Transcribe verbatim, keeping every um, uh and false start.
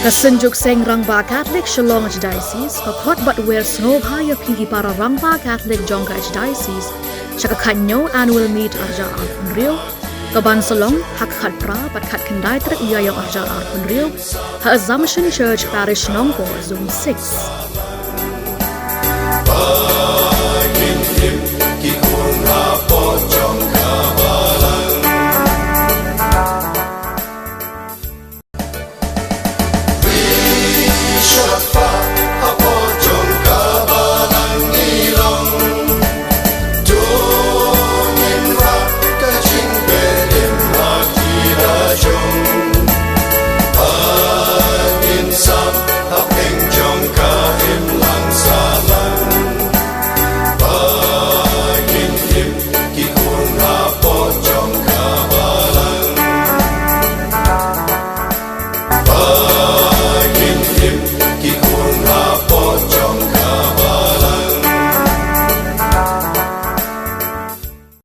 Ka Synjuk Seng Rangbah Katholik Shillong Archdiocese ka khot bad wer sngewbha ïa phi ki para rangbah Katholik jong ka Archdiocese sha ka khatñiew Annual Meet arhajar arphew hynriew, kaban sa long ha ka khatphra bad khatkhyndai tarik u Ïaïong arhajar arphew hynriew ha Assumption Church, Parish Nongpoh, Zone six.